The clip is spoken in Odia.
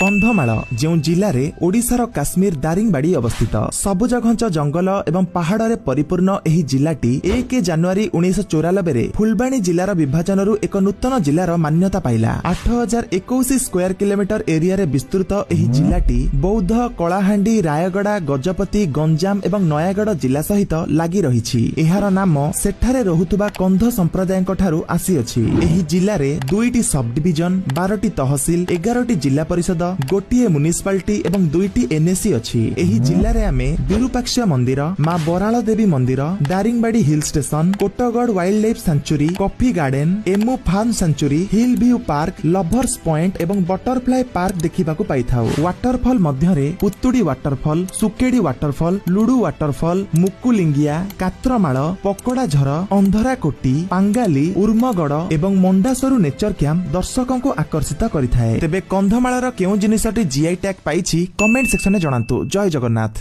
କନ୍ଧମାଳ, ଯେଉଁ ଜିଲ୍ଲାରେ ଓଡ଼ିଶାର କାଶ୍ମୀର ଦାରିଙ୍ଗବାଡ଼ି ଅବସ୍ଥିତ। ସବୁଜ ଘଞ୍ଚ ଜଙ୍ଗଲ ଏବଂ ପାହାଡ଼ରେ ପରିପୂର୍ଣ୍ଣ ଏହି ଜିଲ୍ଲାଟି 1 ଜାନୁଆରୀ 1994ରେ ଫୁଲବାଣୀ ଜିଲ୍ଲାର ବିଭାଜନରୁ ଏକ ନୂତନ ଜିଲ୍ଲାର ମାନ୍ୟତା ପାଇଲା। 8021 ସ୍କୋୟାର କିଲୋମିଟର ଏରିଆରେ ବିସ୍ତୃତ ଏହି ଜିଲ୍ଲାଟି ବୌଦ୍ଧ, କଳାହାଣ୍ଡି, ରାୟଗଡ଼ା, ଗଜପତି, ଗଞ୍ଜାମ ଏବଂ ନୟାଗଡ଼ ଜିଲ୍ଲା ସହିତ ଲାଗି ରହିଛି। ଏହାର ନାମ ସେଠାରେ ରହୁଥିବା କନ୍ଧ ସମ୍ପ୍ରଦାୟଙ୍କ ଠାରୁ ଆସିଅଛି। ଏହି ଜିଲ୍ଲାରେ 2ଟି ସବ୍ ଡିଭିଜନ, 12ଟି ତହସିଲ, 11ଟି ଜିଲ୍ଲା ପରିଷଦ, ଗୋଟିଏ ମ୍ୟୁନିସିପାଲିଟି ଏବଂ 2ଟି ଏନ୍ଏସି ଅଛି। ଏହି ଜିଲ୍ଲାରେ ଆମେ ବିରୁପାକ୍ଷ ମନ୍ଦିର, ମା ବରାଳ ଦେବୀ ମନ୍ଦିର, Daringbadi hill station, Kotgarh wild life sanctuary, coffee garden, emu farm sanctuary, hill view park, lovers point ଏବଂ ବଟରଫ୍ଲାଏ ପାର୍କ ଦେଖିବାକୁ ପାଇଥାଉ। ୱାଟରଫଲ ମଧ୍ୟରେ Putudi waterfall, Sukedi waterfall, Ludu waterfall, Mukulingia, Katramal, Pakdajhar, Andharakoti, Pangali, Urmagarh ଏବଂ ମଣ୍ଡାସରୁ ନେଚର କ୍ୟାମ୍ପ ଦର୍ଶକଙ୍କୁ ଆକର୍ଷିତ କରିଥାଏ। ତେବେ କନ୍ଧମାଳର କେଉଁ ଜିନିଷଟି ଜିଆଇ ଟ୍ୟାଗ ପାଇଛି, କମେଣ୍ଟ ସେକ୍ସନରେ ଜଣାନ୍ତୁ। ଜୟ ଜଗନ୍ନାଥ।